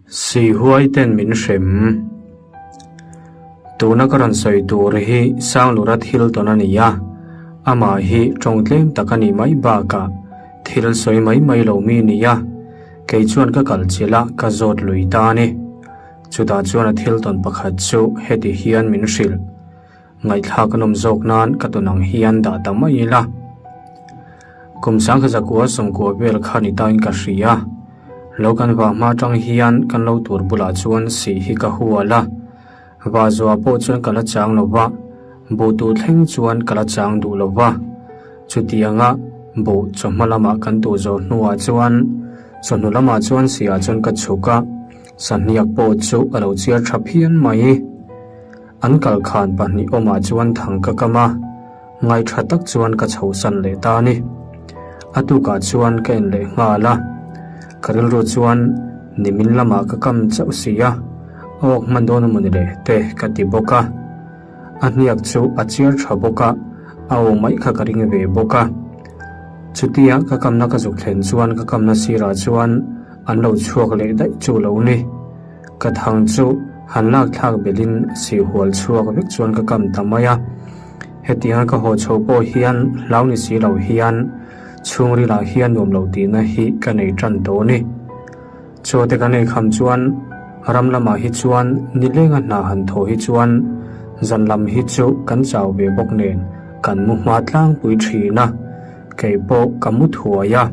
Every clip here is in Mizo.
Sihuai ten min hrem. Tuna ka rawn sawi tur hi Sanglura thil tawn a ni a, amah hi tawng tlem tak a nih mai bakah thil sawi mai mai lo mi ni a, kei chuan ka kal chilh a ka zawt lui ta a ni. Chutah chuan a thil tawn pakhat chu heti hian min hrilh. Ngaihthlak a nawm zawk nan ka tawn ang hian dah ta mai ila. Kum sangkhat zakua sawmkua vel kha ni tain ka hria. Lo kan vah hma tang hian kan lo tur bulah chuan sih hi ka hual a. Vah zuah pawh chuan ka la chang lo va, buh tuh thleng chuan ka la chang duh lo va. Chutianga buh chawhma lamah kan tuh zawh hnuah chuan chawhnu lamah chuan sihah chuan ka chhuk a, sahniak pawh chu a lo chiar tha phian mai. An kalkhan pahnih awmah chuan thang ka kam a, ngaihṭha tak chuan ka chhohsan leh ta a ni. A tukah chuan ka en leh nghal a, ka rilru chuan nimin lamah ka kam chauh si a, a awk hman dawn a mawni le te ka ti bawk a. A hniak chu a chiar ṭha bawk a, a aw mai kha ka ring ve bawk a. Chutia ka kamna ka zuk thlen chuan ka kamna sirah chuan an lo chhuak leh daih chu lo ni. Ka thang chu han lak thlak belhin sihhual chhuak vek chuan ka kam ta mai a. Hetianga ka haw chho pawh hian hlau ni si lo hian chhungrilah hian nuam lo tihna hi ka nei tan tawh a ni. Chaw te kan ei kham chuan ram lamah hi chuan nilenga hna han thaw hi chuan zan lam hi chu kan chau ve bawk nen kan mu hma tlangpui thin a. Kei pawh ka mu thuai a,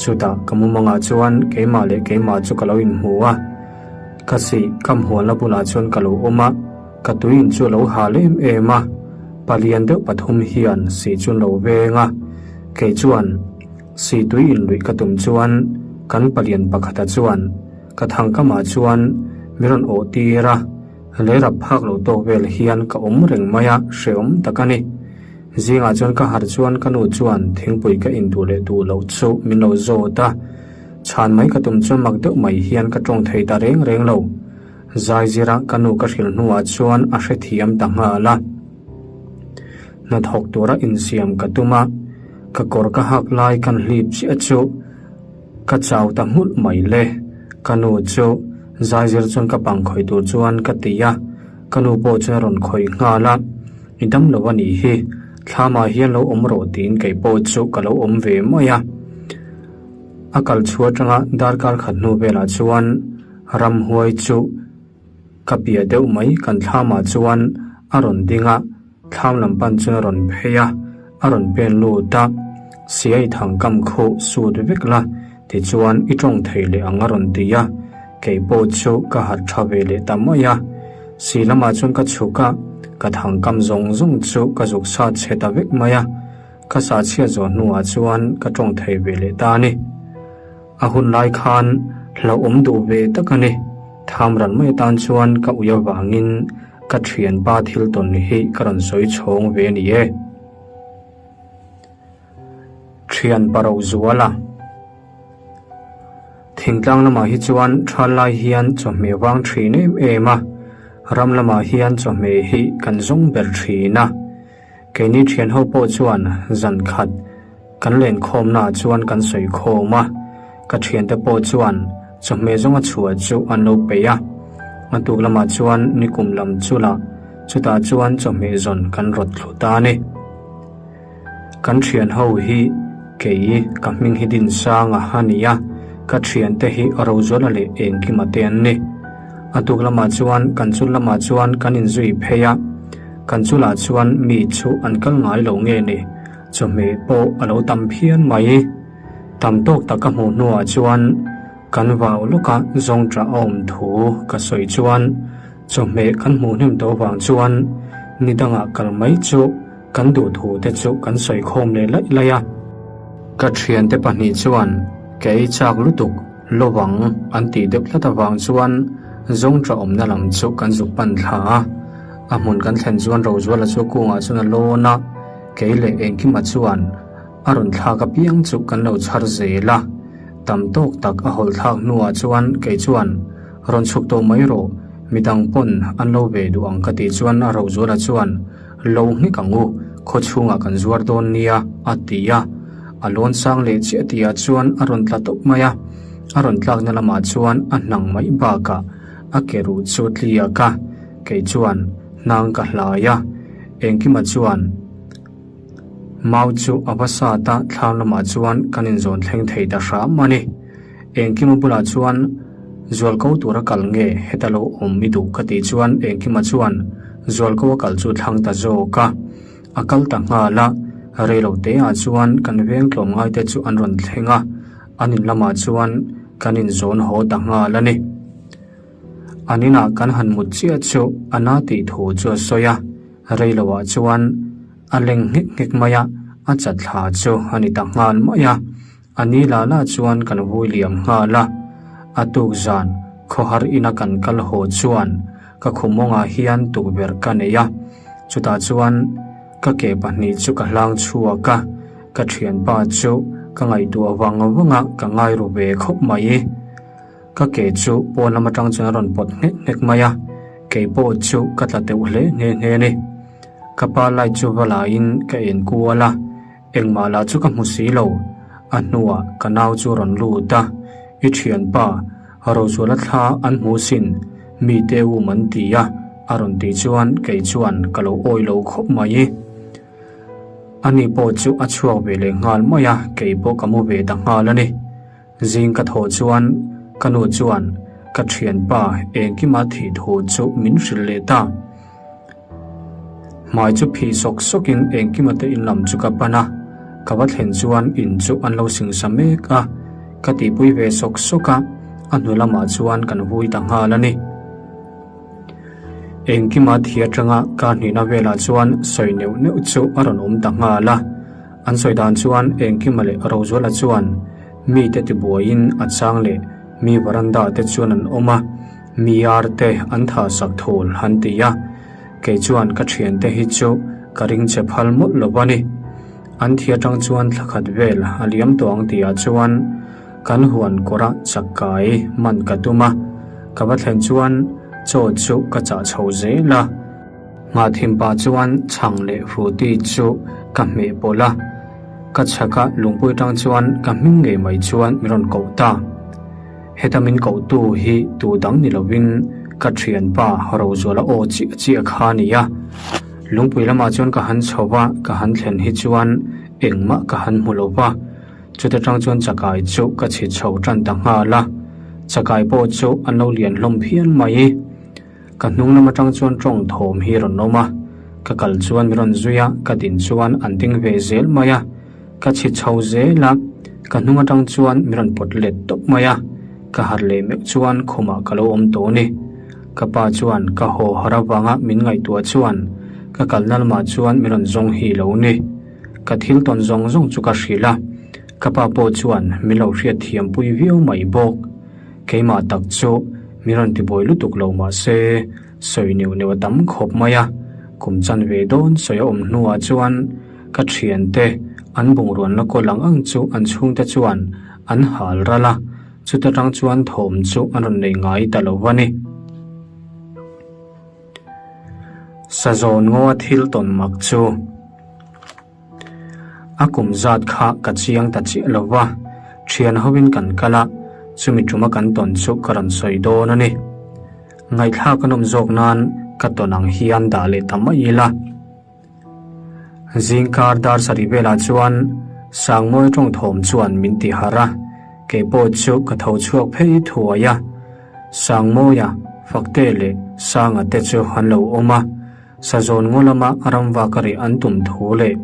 chutah ka mumangah chuan keimah leh keimah chu ka lo inhmu a, ka sih kam hualna bulah chuan ka lo awm a, ka tuiin chu a lo hal em em a, palian deuh pathum hian sih chu an lo veng a, kei chuan sih tui inluih ka tum chuan kan palian pakhata chuan ka thangkamah chuan min rawn awh tir a, lei rap phak lo tawk vel hian ka awm reng mai a, hrehawm tak a ni. Zingah chuan ka harh chuan ka nu chuan thingpui ka in duh leh duh loh chu min lo zawt a, chhan mai ka tum chuan mak deuh mai hian ka tawng thei ta reng reng lo. Zai zira ka nu ka hrilh hnuah chuan a hrethiam ta nghal a. Hnathawk tura insiam ka tum a, ka kawr ka hak lai kan hlip chiah chu ka chau ta nghulh mai le. Ka nu chu zai zir chuan ka pang khawih tur chuan ka ti a, ka nu pawh chuan a rawn khawih nghal a. I dam lo a nih hi, thlamah hian lo awm rawh tiin kei pawh chu ka lo awm ve mai a. A kal chhuah atanga darkar khat hnu velah chuan ramhuai chu ka piah deuh mai kan thlamah chuan a rawn ding a, thlam lam pan chuan a rawn phei a, a rawn pen lut a, Siai thang kam khuh sut vek la tichuan i tawng thei leh ang a rawn ti a, kei pawh chu ka harh tha ve leh ta mai a. Si lamah chuan ka chhuk a, ka thang kam zawng zawng chu ka zuk sa chhe ta vek mai a, ka sa chhiat zawh hnuah chuan ka tawng thei ve leh ta a ni. A hun lai khan hlauhawm duh ve tak a ni. Tham ran mai atan chuan ka ui avangin ka thianpa thil tawn hi ka rawn sawi chhawng ve a ni e. Thian paro zual a. Thingtlang lamah hi chuan thal lai hian chawhmeh vang thin em em a, ram lamah hian chawhmeh hi kan zawng ber thin a. Keini thian ho pawh chuan zan khat kan lenkhawmnaah chuan kan sawi khawm a, ka thiante pawh chuan chawhmeh zawnga chhuah chu an lo peih a. A tuk lamah chuan nikum lam chulah chutah chuan chawhmeh zawn kan rawt thlu ta a ni. Kan thian ho hi kei ka hming hi Dinsanga a ni a, ka thiante hi Rozuala leh Engkima te an ni. A tuk lamah chuan kan chul lamah chuan kan inzui phei a, kan chulah chuan mi chu an kal ngai lo nge ni, chawhmeh pawh a lo tam phian mai. Tam tawk tak ka hmuh hnuah chuan kan vau lawka zawngṭah a awm thu ka sawi chuan chawhmeh kan hmuh hnem tawh vang chuan ni dangah kal mai chu Kan duhthu te chu kan sawi khawm leh laih laih a. Ka thiante pahnih chuan ka ei chak lutuk lovang an tih deuh tlat avang chuan zawngṭa awmna lam chu kan zuk pan thla a. A hmun kan thlen chuan Rozuala chu kungah chuan a lawn a, kei leh Engkima chuan a rawn thlak apiang chu kan lo chhar zel a. Tam tawk tak a hawlh thlak hnuah chuan kei chuan rawn chhuk tawh mai rawh, midang pawn an lo ve duh ang ka tih chuan Rozuala chuan Lo nghek ang u, khaw chhungah kan zuar dawn nia, a ti a. A lawn sang leh chiah tihah chuan a rawn tla tawp mai a. A rawn tlakna lamah chuan a hnang mai bakah a ke ruh chu tliak a, kei chuan hnang ka hlai a. Engkima chuan mau chu a va sat a, thlam lamah chuan kan inzawn thleng thei ta hram a ni. Engkima bulah chuan Zualko tura kal nge heta lo awm i duh ka tih chuan Engkima chuan Zualko a kal chu thlang ta zawk a. A kal ta nghal a, reilo teah chuan kan veng tlawmngai te chu an rawn thleng a, an in lamah chuan kan inzawn haw ta nghal a ni. An inah kan han mut chiah chu a na tih thu chu a sawi a, reiloah chuan a leng nghek nghek mai a, a chatthla chu a ni ta nghal mai a. A ni la la chuan kan vui liam nghal a, a tuk zan khawhar ina kan kal haw chuan ka khumawngah hian tukverh ka nei a, chutah chuan ka ke pahnih chu ka hlang chhuak a, ka thianpa chu ka ngaihtuah vang vang a ka ngai ru ve khawp mai. Ka ke chu pawn lam atang chuan a rawn pawt nghek nghek mai a, kei pawh chu ka tla teuh hle nghe nghe a ni. Ka pa light chu va laiin ka en kual a. Engmah lah chu ka hmu si lo. A hnuah ka nau chu a rawn lut a, I thianpa, Rozuala thla an hmu sin, mi te um an ti a, a rawn tih chuan kei chuan ka lo awi lo khawp mai. Ani pawh chu a chhuak ve leh nghal mai a, kei pawh ka mu ve ta nghal a ni. Zing ka thawh chuan ka nu chuan ka thianpa engkima thih thu chu min hrilh leh ta. Hmai chu phih sawk sawkin engkima te in lam chu ka pan a, ka va thlen chuan in chu an lo singsa mek a, ka tihpui ve sawk sawk a, a hnu lamah chuan kan vui ta nghal a ni. Engkima thi atanga kar hnihna velah chuan sawi neuh neuh chu a rawn awm ta nghal a. An sawi dan chuan Engkima leh Rozuala chuan mite tibuaiin a chang leh mi varanda te chuan an awm a, mi ar te an tha sak thul an ti a. Kei chuan ka thiante hi chu ka ring che phal mawlh lo a ni. An thi atang chuan thla khat vel a liam tawh ang tihah chuan kan huan kawrah chakkai man ka tum a, ka va thlen chuan chaw chu ka chah chho zel a. Ngahthim pah chuan chhang leh hruti chu ka hmeh pawlh a, ka chhaka lungpui tang chuan ka hming ngei mai chuan min rawn koh ta. Heta min kohtu hi tu dang ni lovin ka thianpa Rozuala aw chiah chiah kha a ni a. Lungpui lamah chuan ka han chho va, ka han thlen hi chuan engmah ka han hmu lo va, chuta tang chuan chakai chu ka chhit chho tan ta nghal a, chakai pawh chu an lo lian hlawm phian mai. Ka hnung lam atang chuan tawng thawm hi rawn awm a, ka kal chuan min rawn zui a, ka din chuan an ding ve zel mai a, ka chhi chho zel a, ka hnung atang chuan min rawn pawt let tawp mai a, ka harh leh meuh chuan khumah ka lo awm tawh a ni. Ka pa chuan ka haw har avanga min ngaihtuah chuan ka kalna lamah chuan min rawn zawng hi lo ni. Ka thil tawn zawng zawng chu ka hrilh a, ka pa pawh chuan min lo hriat thiam pui viau mai bawk. Keimah tak chu mi rawn tibuai lutuk lo mah se sawi neuh neuh a tam khawp mai a, kum chan ve dawn sawi a awm hnuah chuan ka thiante an bungruan la kawl ang ang chu an chhungte chuan an hal ral a, chuta tang chuan thawm chu an rawn nei ngai ta lo a ni. Sazawn ngaw a thil tawn mak chu. A kum zat kha ka chiang ta chiah lo va, thian hovin kan kal a, chumi tuma kan tawn chu ka rawn sawi dawn a ni. Ngaihthlak a nawm zawk nan ka tawn ang hian dah leh ta mai ila. Zingkar dar sarih velah chuan Sangmawi tawngthawm chuan min ti harh a, kei pawh chu ka tho chhuak phei thuai a. Sangmawia, Fakte leh Sanga te chu an lo awm a. Sazawn ngaw lama ramvak a reh an tum thu leh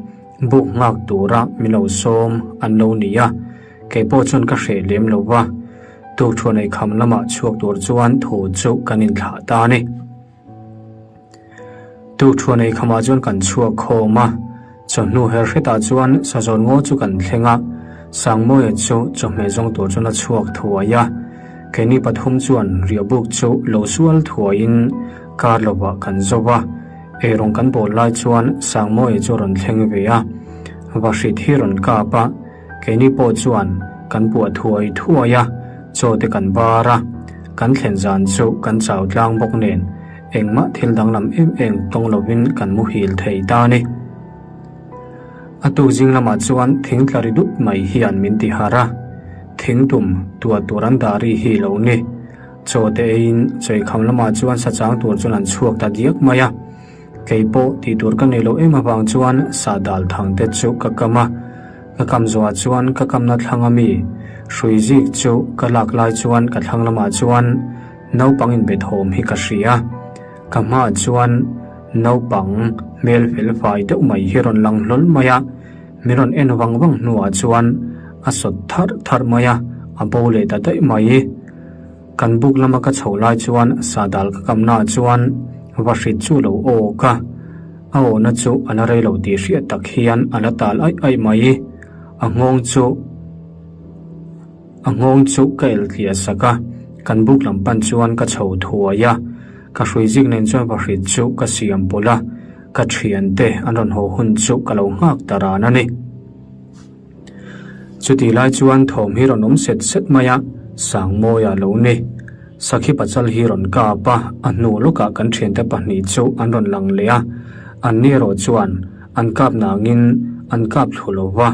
buk nghak tura min lo sawm an lo ni a, kei pawh chuan ka hreh lem lo va, tukthuan ei kham lamah chhuak tur chuan thu chu kan inthlah ta a ni. Tukthuan ei khamah chuan kan chhuak khawm a, chawhnu her hretah chuan Sazawn ngaw chu kan thleng a, Sangmawia chu chawhmeh zawng tur chuan a chhuak thuai a, keini pathum chuan riahbuk chu lo sual thuaiin Kar lovah kan zo va, eirawng kan bawl lai chuan Sangmawia chu a rawn thleng ve a, Vahrit hi rawn kap a, keini pawh chuan kan puah thuai thuai a, chaw te kan bar a, kan thlen zan chu kan chau tlang bawk nen engmah thil danglam em em tawng lovin kan muhil thei ta a ni. A tuk zing lamah chuan thing tla ri dup mai hian min ti harh a. Thingtum tuah tur an dah ri hi lo ni. Chaw te eiin chawihkham lamah chuan sa chang tur chuan an chhuak ta diak mai a. Kei pawh tih tur ka nei loh em avang chuan sa dal thang te chu ka kam a. Ka kam zawhah chuan ka kamna thlang ami hrui zik chu ka lak lai chuan ka thlang lamah chuan naupang inbe thawm hi ka hria. Ka hmaah chuan naupang hmel fel fai deuh mai hi rawn lang hlawl mai a. Min rawn en vang vang hnuah chuan a sawt tharh tharh mai a, a bo leh ta daih mai. Kan buk lama ka chho lai chuan Sadal ka kamnaah chuan Vahrit chu lo awk a, a awhna chu a la rei lo tih hriat tak hian a la tal aih aih mai. A nghawng chu a nghawng chu ka el tliah sak a, kan buk lam pan chuan ka chho thuai a, ka hrui zik nen chuan Vahrit chu ka siam pawlh a. Ka thiante an rawn haw hun chu ka lo nghak ta ran a ni. Chutih lai chuan thawm hi rawn awm set set mai a, Sangmawia lo ni. Sakhi pachal hi rawn kap a, a hnu lawkah kan thiante pahnih chu an rawn lang leh a, anni erawh chuan an kap nangin an kap thlu lo va,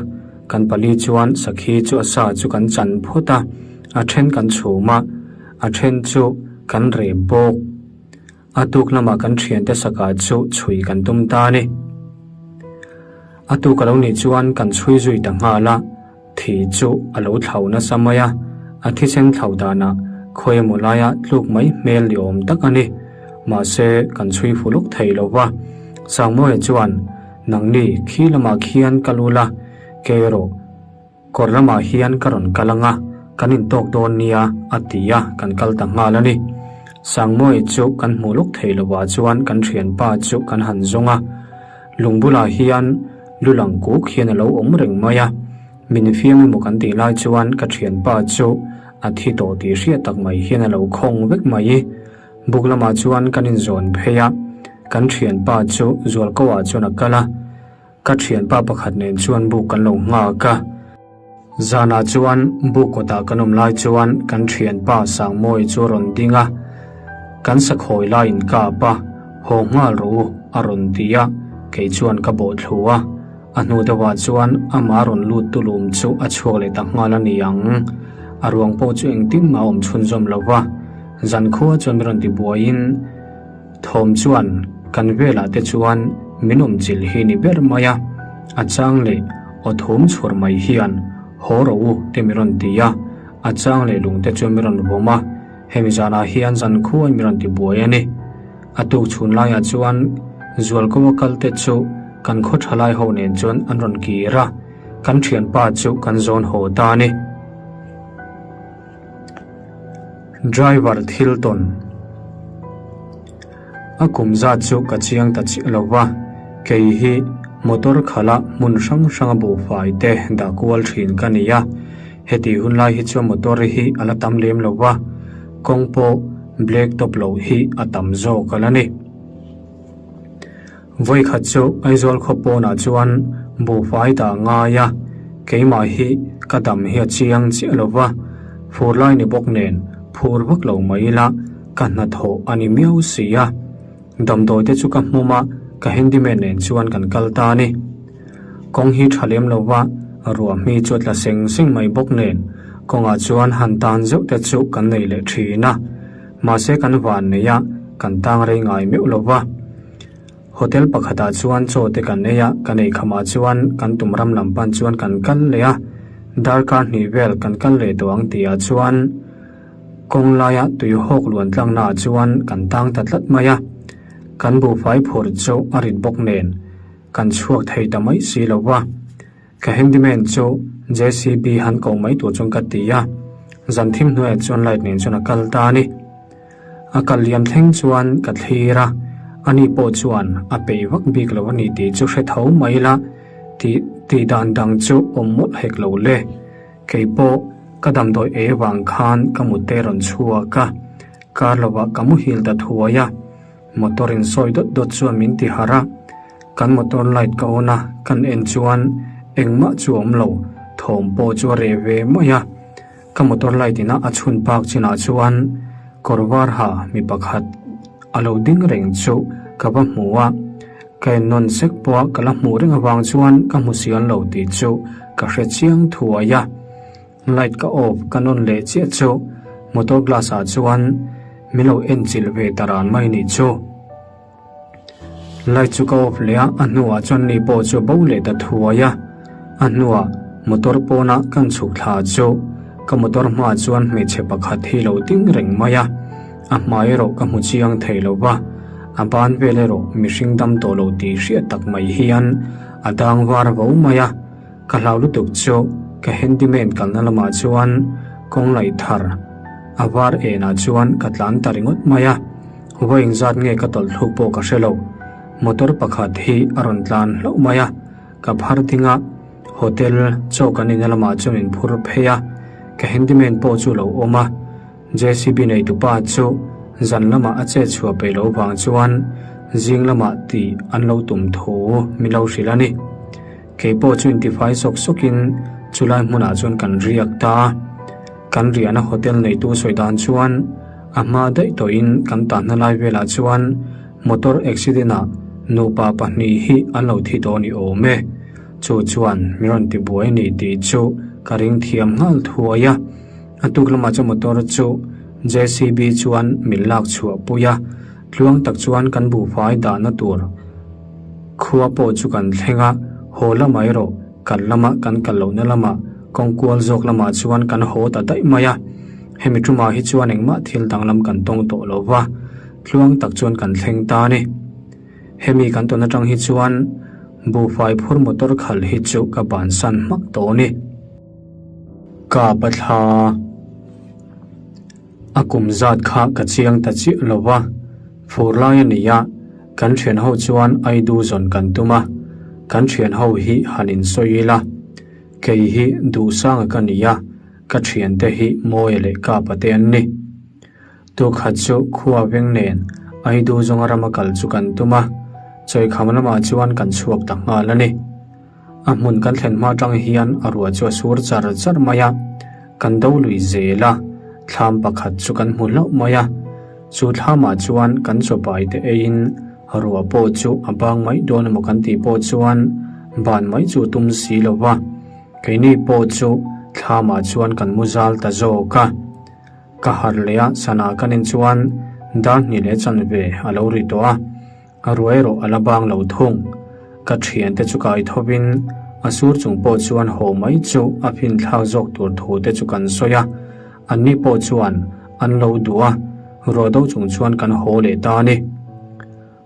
kan pali chuan Sakhi chu a sa chu kan chan phawt a, a then kan chhum a, a then chu kan rep bawk. A tuk lamah kan thiante saka chu chhui kan tum ta a ni. A tuk a lo nih chuan kan chhui zui ta nghal a, thi chu a lo thlau nasa mai a, a thisen thlau danah khawi emaw laia tluk mai hmel ni awm tak a ni. Mahse, kan chhui fu lawk thei lo va. Sangmawia chuan, Nangni khi lamah khian kal ula, kei erawh Kawr lamah hian ka rawn kal ang a, kan intawk dawn nia, a ti a, kan kal ta nghal a ni. Sangmawii chu kan hmuh lawk thei lovah chuan kan thianpa chu kan han zawng a, lung bulah hian lu lang kuk hian a lo awm reng mai a. Min fiam emaw kan tih lai chuan ka thianpa chu a thi tawh tih hriat tak mai hian a lo khawng vek mai. Buk lamah chuan kan inzawn phei a, kan thianpa chu zualko ah chuan a kal a. Ka thianpa pakhat nen chuan buk kan lo nghak a. Zanah chuan buk kawtah kan awm lai chuan kan thianpa Sangmawi chu a rawn ding a, Kan sakhawi laiin kap a, haw nghal rawh u a rawn ti a, kei chuan ka bawh thlu a. A hnu deuhah chuan amah rawn lut tulum chu a chhuak leh ta nghal a ni ang. A ruang pawh chu engtin mah a awm chhunzawm lo va, zankhua chuan min rawn ti buaiin, Thawm chuan kan velah te chuan min awm chilh hi ni ber mai a, a chang leh aw thum chhur mai hian haw rawh u te mi rawn ti a, a chang leh lung te chu mi rawn vawm a, hemi zanah hian zankhuain mi rawn ti buai a ni. A tuk chhun laiah chuan Zualkawa kal te chu kan khaw thalai ho nen chuan an rawn kir a, kan thianpa chu kan zawn haw ta a ni. Driver thil tawn A kum zat chu ka chiang ta chiah lo va, kei hi motor khala hmun hrang hranga buhfai te dah kual thin ka ni a, heti hun lai hi chuan motor hi a la tam lem lo va, kawng pawh black top loh hi a tam zawk a la ni. Vawikhat chu Aizawl khaw pawnah chuan buhfai dah ngai a, keimah hi ka dam hi a chiang chiah lo va, phur lai ni bawk nen phur vak lo mai ila ka hnathawh a ni miau si a. Damdawi te chu ka hmum a, ka handyman nen chuan kan kal ta a ni. Kawng hi tha lem lo va, ruah hmi chu a tla seng seng mai bawk nen kawngah chuan han tan zeuh te chu kan nei leh thin a, mahse kan van nei a, kan tang rei ngai meuh lo va. Hotel pakhatah chuan chaw te kan ei a, kan ei khamah chuan kan tum ram lam pan chuan kan kal leh a, darkar hnih vel kan kal leh tawh ang tihah chuan kawng laia tui hawk luan tlangnaah chuan kan tang ta tlat mai a, kan buhfai phur chu a rit bawk nen kan chhuak thei ta mai si lo va. Ka handyman chu JCB han ko mai tur chuan ka ti a, zan thim hnuaiah chuan light nen chuan a kal ta a ni. A kal liam thleng chuan ka thlir a, ani pawh chuan a peih vak bik lo a ni tih chu hre tho mai la, tih tih dan dang chu awm mawlh hek lo le. Kei pawh ka damdawi ei avang khan ka mute rawn chhuak a, kar lovah ka muhil ta thuai a. Motor in sawi dawt dawt chuan min ti harh a, kan motor light ka on a, kan en chuan engmah chu a awm lo, thawm pawh chu a reh ve mai a. Ka motor light ina a chhun pak chinah chuan kawr var ha mi pakhat a lo ding reng chu ka va hmu a, ka en nawn sek pawh a ka la hmuh reng avang chuan ka hmu sial lo tih chu ka hre chiang thuai a. Light ka off ka nawn leh chiah chu motor glass ah chuan min lo en chilh ve ta ran mai nih chu. Light chu ka off leh a, a hnuah chuan ni pawh chu a bo leh ta thuai a. A hnuah motor pawna kan chhuk thla chu ka motor hmaah chuan hmeichhe pakhat hi lo ding reng mai a, a hmai erawh ka hmu chiang thei lo va, a ban vel erawh mihring dam tawh lo tih hriat tak mai hian a dang var vo mai a. Ka hlau lutuk chu ka handyman kalna lamah chuan kawng laih thar a var enah chuan ka tlan ta ringawt mai a, vawi engzat nge ka tawlh thluk pawh ka hre lo. Motor pakhat hi a rawn tlan hlauh mai a, ka phar ding a, hotel chaw kan inna lamah chuan min phur phei a, ka handyman pawh chu lo awm a, JCB neitupa chu zan lamah a chet chhuah peih loh vang chuan zing lamah tih an lo tum thu min lo hrilh a ni. Kei pawh chu intifai sawk sawkin chulai hmunah chuan kan riak ta a. Kan riahna hotel neitu sawi dan chuan a hma daih tawhin kan tahna lai velah chuan motor accident ah nupa pahnih hi an lo thi tawh a ni awm e. Chu chuan min rawn tibuai a ni tih chu ka ring thiam nghal thuai a. A tuk lamah chuan motor chu JCB chuan min lak chhuah pui a, tluang tak chuan kan buhfai dahna tur Khua pawh chu kan thleng a, haw lamah erawh kal lama kan kal lohna lamah kawng kual zawk lamah chuan kan haw ta daih mai a. Hemi tumah hi chuan engmah thil danglam kan tawng tawh lo va, tluang tak chuan kan thleng ta a ni. Hemi kan tawn atang hi chuan buhfai phur motor khalh hi chu ka bansan hmak tawh a ni. Ka pathla. A kum zat kha ka chiang ta chiah lo va, fur lai a ni a, kan thian ho chuan Aidu zawn kan tum a, kan thian ho hi han insawi ila, kei hi Duhsanga ka ni a, ka thiante hi Mawia leh Kapa te an ni. Tukhat chu khua veng nen Aidu zawnga rama kal chu kan tum a, Chawikham lamah chuan kan chhuak ta nghal a ni. A hmun kan thlen hma atang hian a ruah chu a sur char char mai a, kan do lui zel a, thlam pakhat chu kan hmu hlauh mai a. Chu thlamah chuan kan chawpai te eiin ruah pawh chu a bang mai dawn emaw kan tih pawh chuan ban mai chu tum si lo va, keini pawh chu thlamah chuan kan mu zal ta zawk a. Ka harh leh a, sana kan en chuan dar hnih leh chanve a lo ri tawh a. A ruai erawh a la bang lo thung. Ka thiante chu kai thovin a sur chung pawh chuan haw mai chu a finthlak zawk tur thu te chu kan sawi a, anni pawh chuan an lo duh a, ruah do chung chuan kan haw leh ta a ni.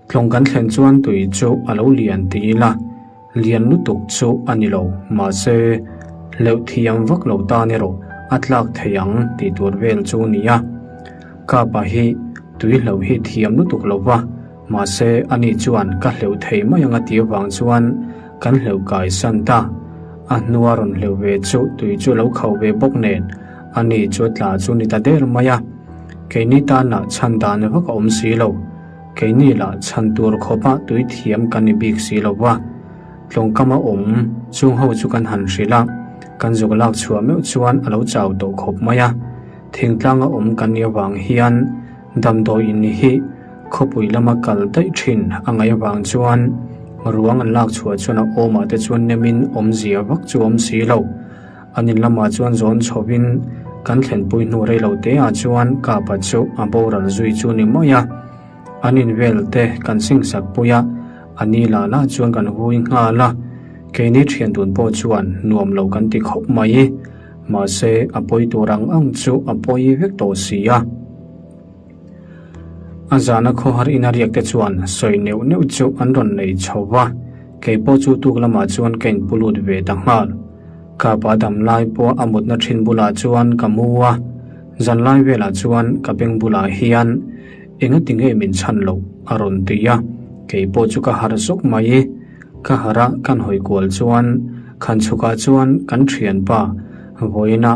Tlawng kan thlen chuan tui chu a lo lian ti ila, lian lutuk chu a ni lo, mahse hleuh thiam vak lo tan erawh a tlak thei ang tih tur vel chu a ni a. Kapa hi tui hlauh hi thiam lutuk lo va, mahse ani chuan ka hleuh thei mai ang a tih avang chuan kan hleuh kai san ta. A hnua rawn hleuh ve chu tui chu lo khauh ve bawk nen ani chu a tla chu ni ta der mai a. Keini tan lah chhan dan vak a awm si lo. Keini lah chhan tur khawpa tui thiam kan ni bik si lo va. Tlawngkam a awm chung ho chu kan han hrilh a, kan zuk lak chhuah meuh chuan a lo chau tawh khawp mai a. Thingtlanga awm kan nih avang hian damdawi in hi khawpui lama kal daih thin a ngaih avang chuan ruang an lak chhuah chuan a awmah te chuan nemin awmzia vak chu awm si lo. An in lamah chuan zawn chhovin kan thlenpui hnu rei lo te ah chuan kapa chu a boral zui chu ni mai a. An in vel te kan singsak pui a, a ni lah lah chuan kan hui nghal a. Keini thian dun pawh chuan nuam lo kan ti khawp mai. Mahse, a pawi tur ang ang chu a pawi vek tawh si a. A zana khawhar ina riak te chuan sawi neuh neuh chu an rawn nei chho va, kei pawh chu tuk lamah chuan ka inpu lut ve ta nghal. Kapa dam lai pawh a mutna thin bulah chuan ka mu a, zan lai velah chuan ka beng bulah hian engati nge min chhan loh a rawn ti a, kei pawh chu ka harh zawk mai. Ka harh a kan hawi kual chuan khan chhukah chuan kan thianpa vawiina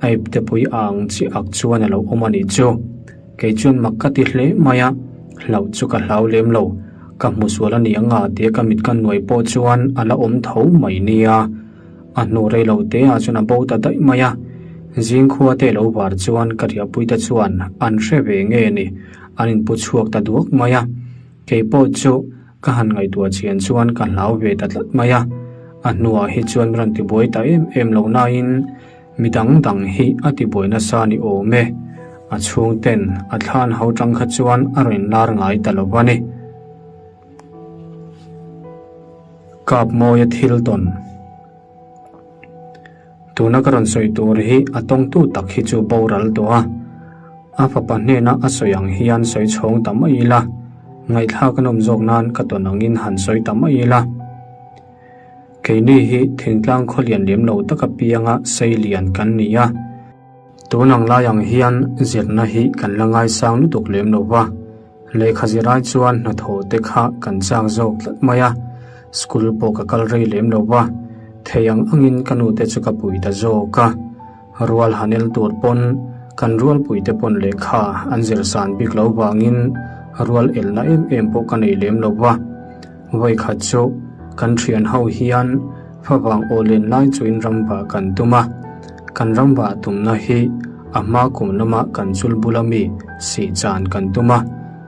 a ipte pui ang chiah ak chuan a lo awm a nih chu. Kei chuan mak ka ti hle mai a, hlauh chu ka hlau lem lo. Ka hmu sual a ni ang a tia ka mit ka nuai pawh chuan a la awm tho mai nia. A hnu rei lo te ah chuan a bo ta daih mai a. Zing khua te lo var chuan ka riahpui te chuan an hre ve nge ni, an inpu chhuak ta duak mai a. Kei pawh chu Ka han ngaihtuah chian chuan ka hlau ve ta tlat mai a, a hnuah hi chuan rawn tibuai ta em em lo nain Mi dang dang hi a tibuai nasa ni awm e. A chhungten a thlan ho tang kha chuan a rawn lar ngai ta lo a ni. Kap mawia thil tawn. Tuna ka rawn sawi tur hi a tawngtu tak hi chu boral tawh a. A fapa hnena a sawi ang hian sawi chhawng ta mai ila, ngaihthlak a nawm zawk nan ka tawn angin han sawi ta mai ila. Keini hi thingtlang khaw lian lem lo taka pianga sei lian kan ni a. Tun ang lai ang hian zirna hi kan la ngaisang lutuk lem lo va, lehkha zirai chuan hnathawh te kha kan chak zawk tlat mai a, school pawh ka kal rei lem lo va, thei ang angin ka nu te chu ka pui ta zawk a, rual han el tur pawn kan rualpui te pawn lehkha an zir san bik lo vangin rual elna em em pawh ka nei lem lo va. Vawikhat chu kan thian ho hian favang aw len lai chuin ramvah kan tum a, kan ramvah tumna hi a hma kum lama kan chul bula mi sih chan kan tum a,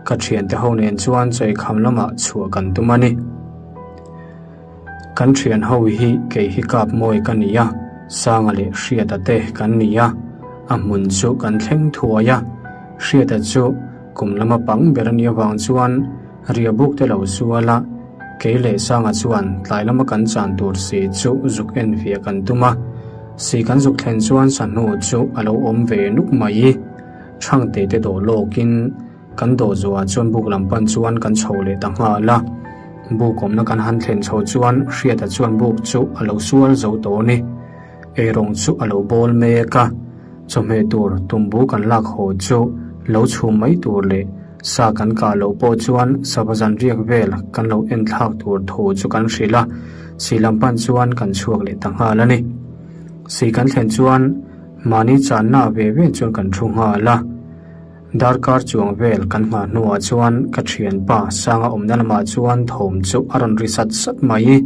ka thiante ho nen chuan chawikham lamah chhuah kan tum a ni. Kan thian ho hi kei hi kap mawi ka ni a, Sanga leh Hriata te kan ni a, a hmun chu kan thleng thuai a, Hriata chu kum lama pang ber a nih avang chuan Riahbuk te lo sual a, kei leh Sanga chuan tlai lama kan chan tur si chu zuk en fiah kan tum a. Si kan zuk thlen chuan sahnu chu a lo awm ve nuk mai. Thangte te dawh lawkin kan dawh zuah chuan buk lam pan chuan kan chho leh ta nghal a. Buk awmna kan han thlen chho chuan Hriata chuan buk chu a lo sual zo tawh a ni. Eirawng chu a lo bawl mek a, chawhmeh tur tumbu kan lak haw chu lo chhum mai tur leh Sa kan kah loh pawh chuan sava zan riak vel kan lo en thlak tur thu chu kan hrilh a, si lam pan chuan kan chhuak leh ta nghal a ni. Si kan thlen chuan mahni channa ve ve chuan kan thu nghal a, darkar chuang vel kan nghah hnuah chuan ka thianpa Sanga awmna lamah chuan thawm chu a rawn ri sat sat mai.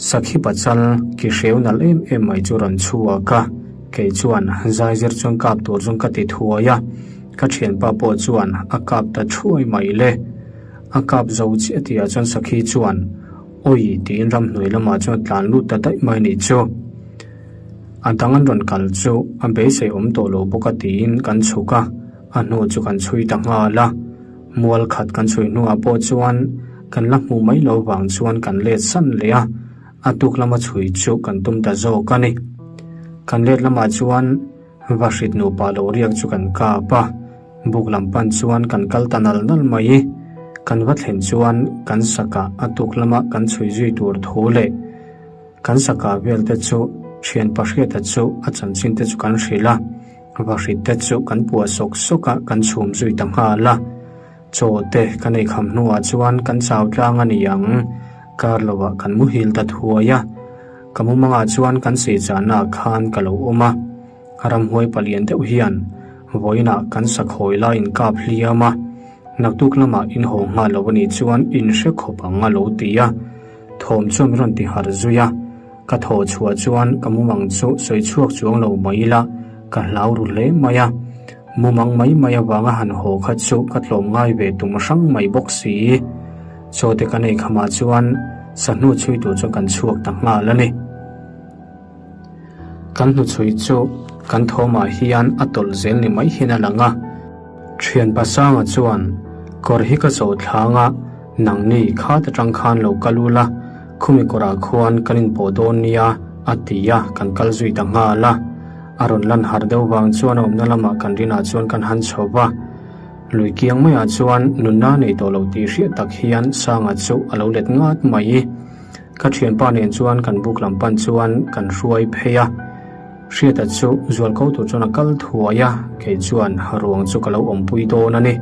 Sakhi pachal ki hreu nalh em em mai chu rawn chhuak a, kei chuan zai zir chuan kap tur chuan ka ti thuai a, ka thianpa pawh chuan a kap ta thuai mai le. A kap zo chiah tihah chuan Sakhi chuan Awi tiin ramhnuai lamah chuan a tlan lut ta daih mai nih chu. A dang an rawn kal chu a beisei awm tawh lo bawk a tiin kan chhuk a, a hnu chu kan chhui ta nghal a. Mual khat kan chhui hnuah pawh chuan kan la hmuh mai lo vang chuan kan let san leh a, a tuk lama chhui chu kan tum ta zawk a ni. Kan let lamah chuan Vahrit nupa lo riak chu kan kap a, buk lam pan chuan kan kal ta nal nal mai. Kan va thlen chuan kan sakah a tuk lama kan chhui zui tur thu leh kan sakah vel te chu thian pahriata chu a chanchin te chu kan hrilh a. Vahrit te chu kan puah sawk sawk a, kan chhum zui ta nghal a. Chaw te kan ei kham hnuah chuan kan chau tlang a ni ang, kar lovah kan muhil ta thuai a. Ka mumangah chuan kan seichahna ah khan ka lo awm a, ramhuai palian deuh hian vawiinah kan sakhawi lai in kap hliam a, naktuk lamah in haw nghal lo a nih chuan in hre khawp ang a lo ti a. Thawm chuan min rawn ti harh zui a. Ka thawh chhuah chuan ka mumang chu sawi chhuak chuang lo mai ila ka hlau ru hle mai a. Mumang mai mai avanga han haw kha chu ka tlawm ngai ve tum hrang mai bawk si. Chaw te kan ei khamah chuan sahnu chhui tur chuan kan chhuak ta nghal a ni. Kan hnuchhui chu kan thawmah hian a tawlh zel ni mai hian a lang a. Thianpa Sanga chuan, Kawr hi ka zawh thlang a, nangni khat atang khan lo kal ula, khumi kawrah khuan kan inpawh dawn nia, a ti a, kan kal zui ta nghal a. A rawn lan harh deuh vang chuan a awmna lamah kan rinah chuan kan han chho va. Lui kiang maiah chuan nunna nei tawh lo tih hriat tak hian Sanga chu a lo let ngat mai. Ka thianpa nen chuan kan buk lam pan chuan kan hruai phei a, Hriata chu zualko tur chuan a kal thuai a, kei chuan ruang chu ka lo awmpui dawn a ni.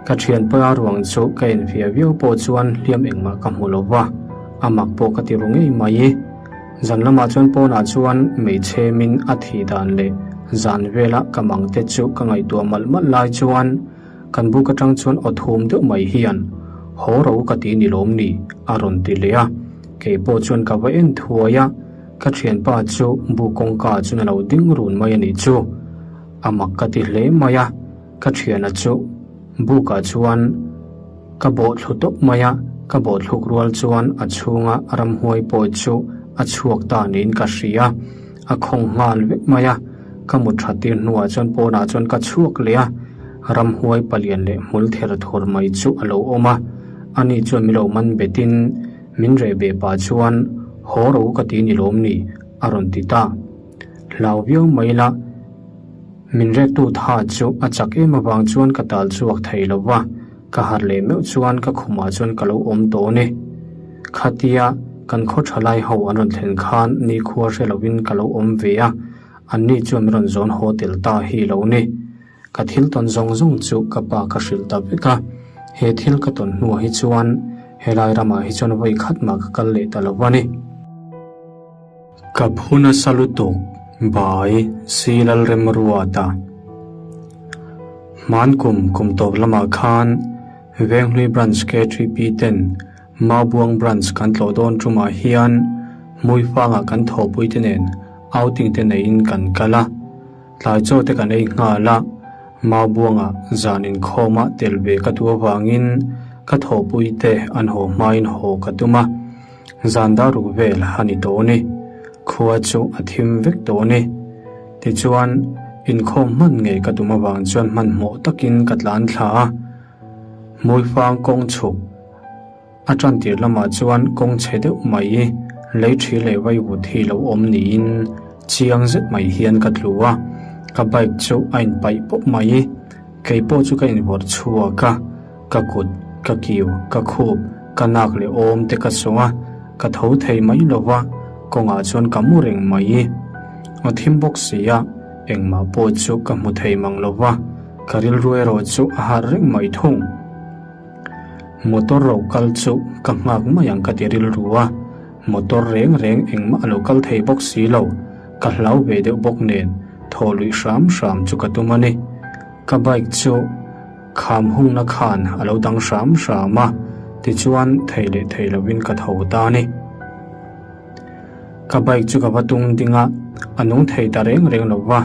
Ka thianpa ruang chu ka enfiah viau pawh chuan hliam engmah ka hmu lo va, a mak pawh ka ti ru ngei mai. Zan lamah chuan pawnah chuan hmeichhe min a thih dan leh zan vela ka mang te chu ka ngaihtuah malh malh lai chuan, Kan buk atang chuan aw thum deuh mai hian, Haw ro ka ti ni lawm ni? a rawn ti leh a. Kei pawh chuan ka va en thuai a, ka thianpa chu buk kawngka chuan a lo ding run mai a nih chu. A mak ka ti hle mai a, ka thiana chu bukah chuan ka bawh thlu tawp mai a, ka bawh thluk rual chuan a chhunga ramhuai pawh chu a chhuak ta niin ka hria. A khawng nghal vek mai a, ka mut that tir hnuah chuan pawnah chuan ka chhuak leh a, ramhuai palian leh hmul ther thur mai chu a lo awm a, ani chuan min lo man betin min reh beh pah chuan haw ro ka ti ni lawm ni a rawn ti ta. Hlau viau mai la, min rektu tha chu a chak em avang chuan ka tal chhuak thei lo va. Ka harh leh meuh chuan ka khumah chuan ka lo awm tawh a ni. Khatia kan khaw tha lai ho an rawn thlen khan nikhua hre lovin ka lo awm ve a, anni chuan min rawn zawn haw tel ta hi lo ni. Ka thil tawn zawng zawng chu ka pa ka hrilh ta vek a, he thil ka tawn hnuah hi chuan helai ramah hi chuan vawi khat mah ka kal leh ta lo a ni. Ka phu nasa lutuk bai si Lalremruata. Hmankum kum tawp lamah khan Venghlui Branch KTP ten Maubuang Branch kan tlawh dawn tumah hian Hmuifangah kan thawhpuite nen outing te neiin kan kal a, tlai chaw te kan ei nghal a, Maubuangah zan inkhawmah tel ve ka duh avangin ka thawhpuite an haw hmain haw ka tum a. Zan dar ruk vel a ni tawh ni. Khua chu a thim vek tawh ni. Tichuan, inkhawm hman ngei ka tum avang chuan hmanhmawh takin ka tlan thla a. Hmuifang kawng chhuk a tan tir lamah chuan kawng chhe deuh mai lei thi leh vaivut hi lo awm niin chiang zet mai hian ka tlu a. Ka bike chu a inpaih pawp mai. Kei pawh chu ka invawrh chhuak a. Ka kut, ka kiu, ka khup, ka nak leh awm te ka sawng a, ka tho thei mai lo va, kawngah chuan ka mu reng mai. A thim bawk si a, engmah pawh chu ka hmu thei mang lo va, ka rilru erawh chu a harh reng mai thung. Motor ro kal chu ka nghak mai ang ka ti rilru a, motor reng reng engmah a lo kal thei bawk si lo, ka hlau ve deuh bawk nen thaw luih hram hram chu ka tum a ni. Ka bike chu. Kham hungna khan a lo dang hram hram a, tichuan thei leh thei lovin ka tho ta a ni. Ka bike chu ka va tung ding a, a nung thei ta reng reng lo va,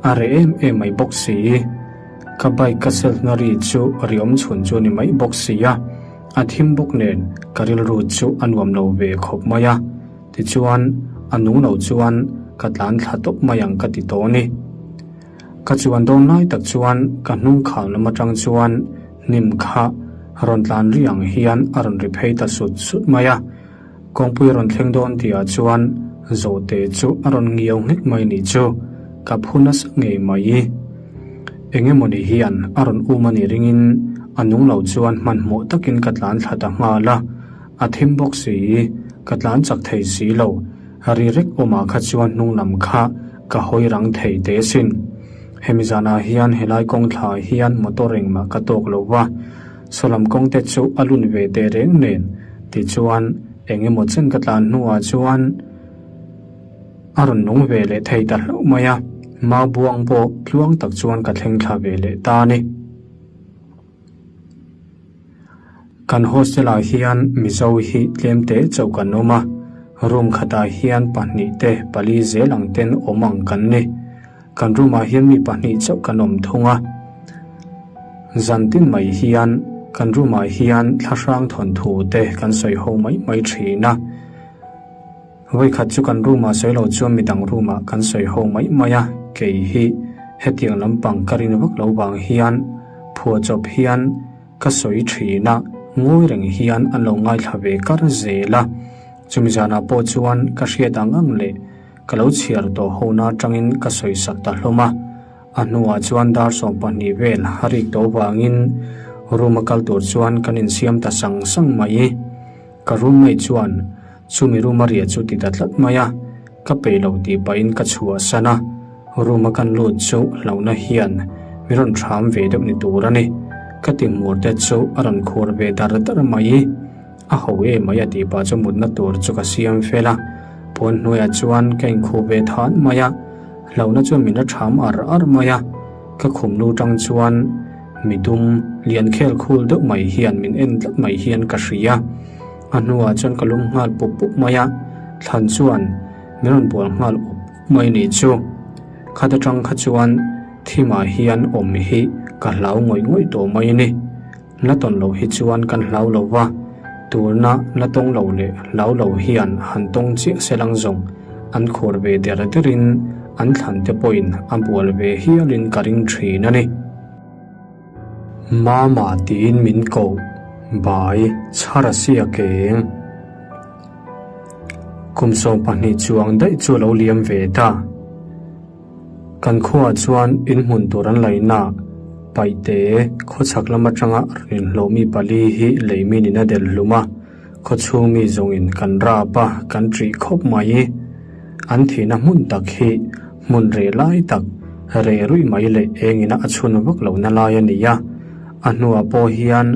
a reh em em mai bawk si. Ka bike ka self na ri chu ri awm chhun chu a ni mai bawk si a, a thim bawk nen ka rilru chu a nuam lo ve khawp mai a, tichuan a nung lo chuan ka tlan thla tawp mai ang ka ti tawh a ni. Ka chuan dawn lai tak chuan ka hnung kham lam atang chuan hnim kha rawn tlan ri ang hian a rawn ri phei ta sut sut mai a. Kawngpui a rawn thleng dawn tihah chuan Zawhte chu a rawn ngiau nghek mai nih chu ka phu nasa ngei mai. Eng emawni hian a rawn um a nih ringin a nung lo chuan hmanhmawh takin ka tlan thla ta nghal a. A thim bawk si, ka tlan chak thei si lo. Ri rek awmah kha chuan hnung lam kha ka hawi rang thei teh asin. Hemi zanah hian helai kawng thla hian motor engmah ka tawk lo va, sawlam kawng te chu a lun ve teh reng nen tichuan eng emaw chen ka tlan hnuah chuan a rawn nung ve leh thei ta hlauh mai a, Maubuang pawh tluang tak chuan ka thleng thla ve leh ta a ni. Kan hostel ah hian Mizo hi tlem teh chauh kan awm a, room khatah hian pahnih te pali zel ang ten awm ang kan ni. Kan room ah hian mi pahnih chauh kan awm thung a. Zan tin mai hian kan room ah hian thlahrang thawnthu te kan sawi ho mai mai thin a. Vawikhat chu kan room ah sawi lo chuan midang room ah kan sawi ho mai mai a, kei hi hetiang lampang ka rin vak lo vang hian phuah chawp hian ka sawi thin a, ngawi reng hian an lo ngaithla ve kar zel a. Chumi zanah pawh chuan ka hriat ang ang leh ka lo chhiar tawh ho na atangin ka sawi sak ta hlawm a. A hnuah chuan dar 12 vel a rik tawh vangin room a kal tur chuan kan insiam ta sang sang mai. Ka roommate chuan chumi room a riah chu ti ta tlat mai a, ka peih lo tih pahin ka chhuahsan a, room a kan lut chu hlauhna hian min rawn hram ve deuh ni tur a ni. Ka ti hmur te chu a rawn khur ve dar dar mai. A ho e mai a tih pah chu mutna tur chu ka siam fel a, puan hnuaiah chuan ka inkhuh ve than mai a, hlauhna chuan min la ṭham ar ar mai a, ka khum lu ṭang chuan Mi dum lian khel khul deuh mai hian min en tlat mai hian ka hria. A hnuah chuan ka lum nghal pup pup mai a, thlan chuan min rawn bual nghal up up mai ni chu. Khat atang kha chuan thimah hian awm hi ka hlau ngawih ngawih tawh mai a ni. La tawn loh hi chuan kan hlau lo va, turna la tawng lo leh hlau lo hian han tawng chiah se lang zawng. An khuar ve der derin an thlan te pawhin a bual ve hialin ka ring thin a ni. Mama tiin min koh bai chhar a sia keng. Kum 12 chuang daih chu a lo liam ve ta. Kan khuaah chuan inhmun tur an laihna Paihte khawchhak lam atanga rawn inhlawh mi pali hi leimin in a del hlum a, khawchhung mi zawngin kan rap a, kan ṭih khawp mai. An thihna hmun tak hi hmun reh lai tak, reh ruih mai leh engina a chhun vak lohna lai a ni a, a hnuah pawh hian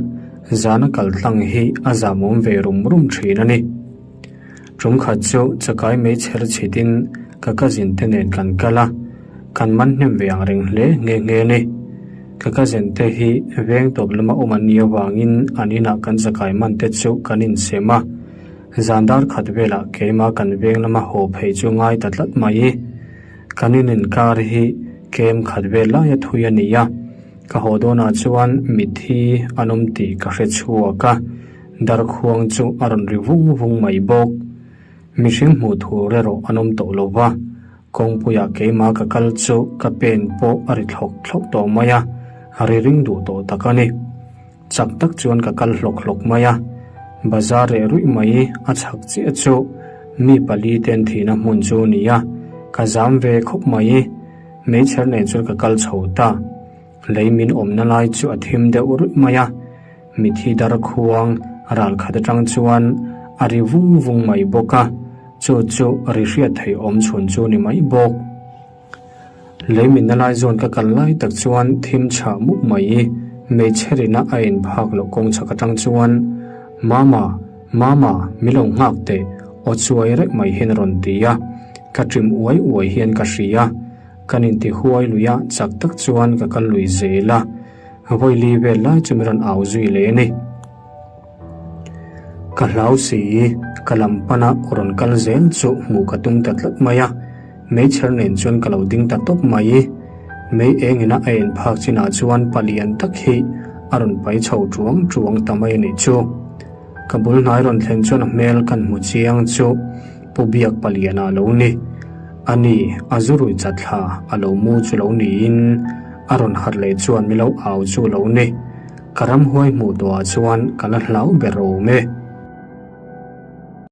zana kaltlang hi a zamawm ve rum rum ṭhin a ni. Tum khat chu chakai mei chher chhitin ka cousin te nen kan kal a, kan man hnem ve ang reng hle nghe nghe a ni. Ka cousin te hi veng tawp lama awm an nih avangin an inah kan chakai man te chu kan insem a, zan dar khat velah keimah kan veng lama haw phei chu ngai ta tlat mai. Kan in inkar hi kem khat vel laia thui a ni a, ka haw dawnah chuan mitthi an awm tih ka hre chhuak a. Darkhuang chu a rawn ri vung vung mai bawk. Mihring hmuh tur erawh an awm tawh lo va, kawngpuiah keimah ka kal chu ka pen pawh a ri thlawk thlawk tawh mai a, a ri ring duh tawh tak a ni. Chak tak chuan ka kal hlawk hlawk mai a, bazar reh ruih mai a chhak chiah chu mi pali te an thihna hmun chu a ni a, ka zam ve khawp mai. Meichher nen chuan ka kal chho ta. Lei min awmna lai chu a thim deuh ruih mai a. Mithi dar khuang ral khat atang chuan a ri vung vung mai bawk a, chu chu ri hriat theih awm chhun chu ni mai bawk. Lei minna lai zawn ka kal lai tak chuan thim chhah mup mai hmeichhe rina a en phak loh kawng chhak atang chuan, Mama, Mama, mi lo nghak teh, aw chuai reuh mai hian a rawn ti a, ka ṭim uai uai hian ka hria. Kan inti huai lui a, chak tak chuan ka kal lui zel a. Vawi li vel lai chu min rawn au zui leh a ni. Ka hlau si, ka lam pana rawn kal zel chu hmuh ka tum ta tlat mai a, meichher nen chuan ka lo ding ta tawp mai. Mei engina a en phak chinah chuan palian tak hi a rawn pai chho tuang tuang ta mai a nih chu. Ka bul hnai rawn thlen chuan a hmel kan hmu chiang chu Pu Biak palian ah lo ni. A ni, a zu rui chat thla a lo mu chu lo niin a rawn harh leh chuan mi lo au chu lo ni. Ka ramhuai hmuh tawhah chuan ka la hlau ber awm e.